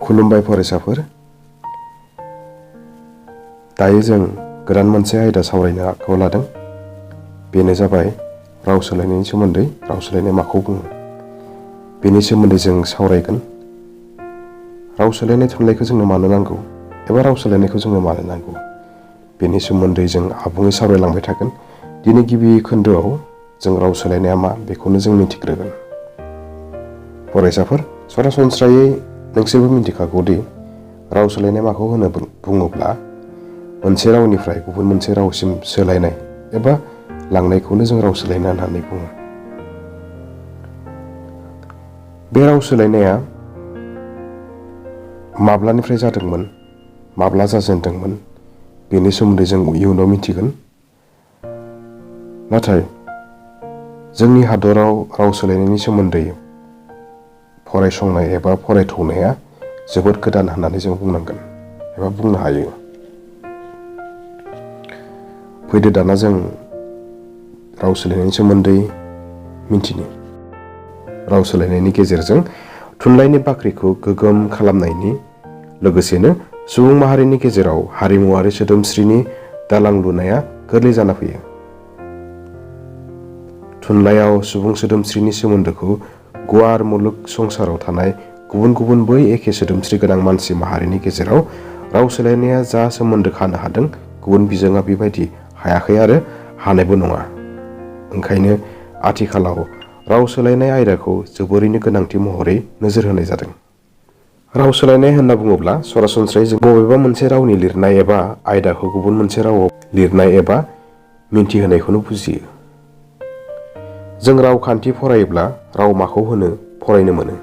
खुलुमबाय फरायसाफोर। दायो जों गोदान मोनसे आयदा सावरायनो आखायाव लादों। बेनो जाबाय राव सोलायनायनि सोमोन्दै। राव सोलायनाय माखौ बुङो बेनि सोमोन्दै जों सावरायगोन। राव सोलायनाय थुनलाइखौ जोंनो मानो नांगौ एबा राव सोलायनायखौ जोंनो मानो नांगौ बेनि सोमोन्दै जों आबुङै सावरायलांबाय थागोन। दिनै गिबि खोन्दोआव जों राव सोलायनाया मा बेखौनो जों मिथिग्रोगोन। फरायसाफोर, सरासनस्रायै नोंसोरबो मिथिखागौदि राव सोलायनाय माखौ होनो बुङोब्ला मोनसे रावनिफ्राय गुबुन मोनसे रावसिम सोलायनाय एबा लांनायखौनो जों राव सोलायनाय होननानै बुङो। बे राव सोलायनाया माब्लानिफ्राय जादोंमोन, माब्ला जाजेनदोंमोन बेनि सोमोन्दै जों इयुनाव मिथिगोन। नाथाय जोंनि हादराव राव सोलायनायनि सोमोन्दै फरायसंनाय एबा फरायथ'नाया जोबोद गोदान होननानै जों बुंनांगोन एबा बुंनो हायो। फैदो दाना जों राव सोलायनायनि सोमोन्दै मिथिनि। राव सोलायनायनि गेजेरजों थुनलाइनि बाख्रिखौ गोगोम खालामनायनि लोगोसेनो सुबुं माहारिनि गेजेराव हारिमुआरि सोदोमस्रिनि दालां लुनाया गोरलै जाना फैयो। थुनलाइयाव सुबुं सोदोमस्रिनि सोमोन्दोखौ गुवार मुलुग संसाराव थानाय गुबुन गुबुन बै एखे सोदोमस्रि गोनां मानसि माहारिनि गेजेराव राव सोलायनाया जा सोमोन्दो खानो हादों, गुबुन बिजोङा बेबायदि हायाखै आरो हानायबो नङा। ओंखायनो आथिखालाव राव सोलायनाय आयदाखौ जोबोरैनो गोनांथि महरै नोजोर होनाय जादों। राव सोलायनाय होनना बुङोब्ला सरासनस्रायै जों बबेबा मोनसे रावनि लिरनाय एबा आयदाखौ गुबुन मोनसे रावाव लिरनाय एबा मिन्थिहोनायखौनो बुजियो। जों रावखान्थि फरायोब्ला राव माखौ होनो फरायनो मोनो।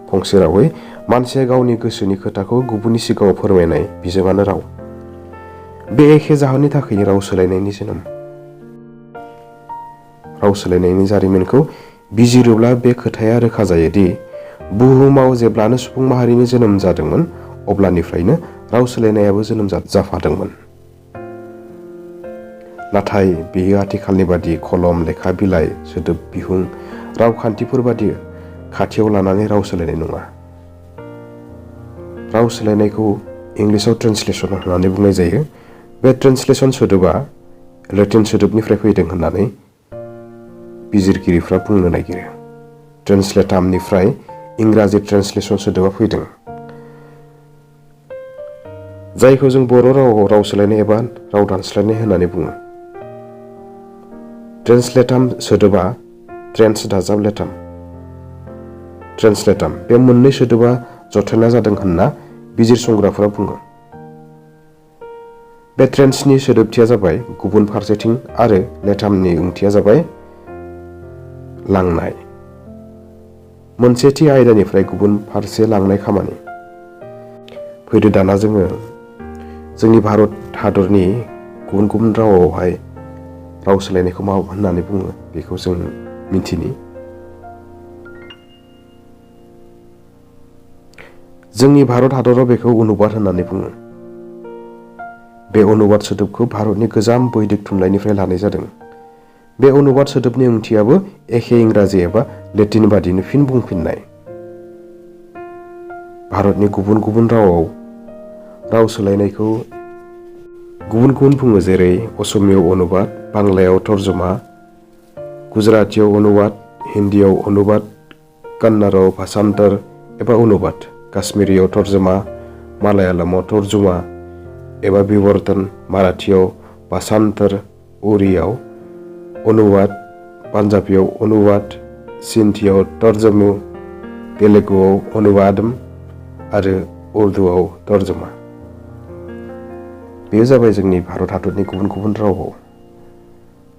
फंसे रावै मानसिया गावनि गोसोनि खोथाखौ गुबुननि सिगाङाव फोरमायनाय बिजोङानो राव। बे एखे जाहोननि थाखायनो राव सोलायनायनि जोनोम। राव सोलायनायनि जारिमिनखौ बिजिरोब्ला बे खोथाया रोखा जायोदि बुहुमाव जेब्लानो सुबुं माहारिनि जोनोम जादोंमोन अब्लानिफ्रायनो राव सोलायनायाबो जोनोम जाफादोंमोन। नाथाय बेयो आथिखालनि बादि कलम, लेखा बिलाइ, सोदोब बिहुं, रावखान्थिफोर बादि खाथियाव लानानै राव सोलायनाय नङा। राव सोलायनायखौ इंलिसाव ट्रेन्सलेसन होननानै बुंनाय जायो। बे ट्रेन्सलेसन सोदोबा लेटिन सोदोबनिफ्राय फैदों होननानै बिजिरगिरिफ्रा बुंनो नागिरो। ट्रेन्सलेटामनिफ्राय इंराजि ट्रेन्सलेसन सोदोबा फैदों, जायखौ जों बर' रावाव राव सोलायनाय एबा राव दानस्लायनाय होननानै बुङो। ट्रेन्सलेटाम सोदोबा ट्रेन्स दाजाब लेटाम, ट्रेन्सलेटाम बे मोननै सोदोबा जथायना जादों होनना बिजिरसंग्राफोरा बुङो। बे ट्रेन्सनि सोदोबथिया जाबाय गुबुन फारसेथिं आरो लेटामनि ओंथिया जाबाय लांनाय, मोनसे थि आयदानिफ्राय गुबुन फारसे लांनाय खामानि। फैदो दाना जोङो जोंनि भारत हादरनि गुबुन गुबुन रावावहाय राव सोलायनायखौ मा होननानै बुङो बेखौ जों मिथिनि। जोंनि भारत हादराव बेखौ अनुबाद होननानै बुङो। बे अनुबाद सोदोबखौ भारतनि गोजाम बैदिक थुनलाइनिफ्राय लानाय जादों। बे अनुबाद सोदोबनि ओंथियाबो एखे इंराजि एबा लेटिन बादिनो फिन बुंफिननाय। भारतनि गुबुन गुबुन रावाव राव सोलायनायखौ गुबुन गुबुन बुङो, जेरै असमियाव अनुबाद, बांलायाव तर्जमा, गुजरातीयाव अनुबाद, हिन्दीयाव अनुबाद, कन्नड़आव भाषान्तर एबा अनुबाद, काश्मीरीयाव तर्जमा, मालायालामाव तर्जुमा एबा बिवर्तन, माराठीयाव भाषान्तर, उड़ियाव अनुबाद, पान्जाबीयाव अनुबाद, सिन्धीयाव तर्जमु, तेलुगुआव अनुवादम आरो उर्दुआव तर्जमा। बेयो जाबाय जोंनि भारत हादरनि गुबुन गुबुन रावाव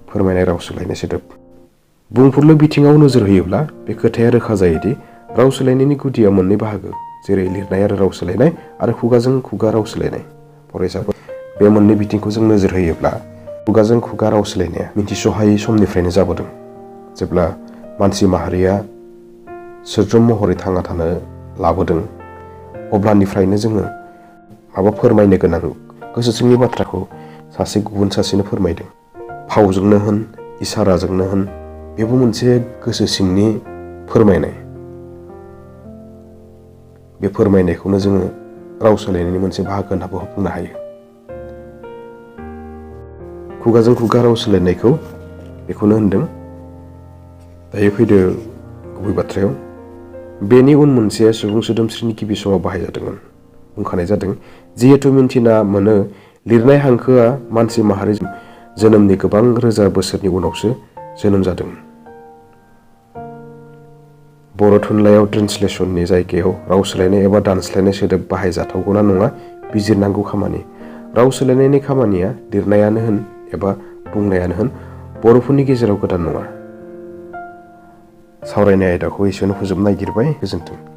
फोरमायनाय राव सोलायनाय सोदोब। बुंफुरलु बिथिङाव नोजोर होयोब्ला बे खोथाया रोखा जायोदि राव सोलायनायनि गुदिया मोननै बाहागो, जेरै लिरनाय आरो राव सोलायनाय आरो खुगाजों खुगा राव सोलायनाय। फरायसाफोर, बे मोननै बिथिंखौ जों नोजोर होयोब्ला खुगाजों खुगा राव सोलायनाया मिथिस'हायै समनिफ्रायनो जाबोदों। जेब्ला मानसि माहारिया सोद्रोम महरै थांना थानो लाबोदों अब्लानिफ्रायनो जोङो माबा फोरमायनो गोनां गोसो सिंनि बाथ्राखौ सासे गुबुन सासेनो फोरमायदों। फावजोंनो होन, इसाराजोंनो होन, बेबो मोनसे गोसो सिंनि फोरमायनाय। बे फोरमायनायखौनो जोङो राव सोलायनायनि मोनसे बाहागो होननाबो बुंनो हायो। खुगाजों खुगा राव सोलायनायखौ बेखौनो होनदों। दायो फैदो गुबै बाथ्रायाव। बेनि उन मोनसेया सुबुं सोदोमस्रिनि गिबि समाव बाहायजादोंमोन। बुंखानाय जादों जिहेतु मिन्थिना मोनो लिरनाय हांखोआ मानसि माहारि जोनोमनि गोबां रोजा बोसोरनि उनावसो जोनोम जादों। बर' थुनलाइयाव ट्रेन्सलेसननि जायगायाव राव सोलायनाय एबा दानस्लायनाय सोदोब बाहायजाथावगौना नङा बिजिरनांगौ खामानि। राव सोलायनायनि खामानिया लिरनायानो होन एबा बुंनायानो होन बर'फोरनि गेजेराव गोदान नङा। सावरायनाय आयदाखौ एसेयावनो फोजोबनो नागिरबाय। गोजोन्थों।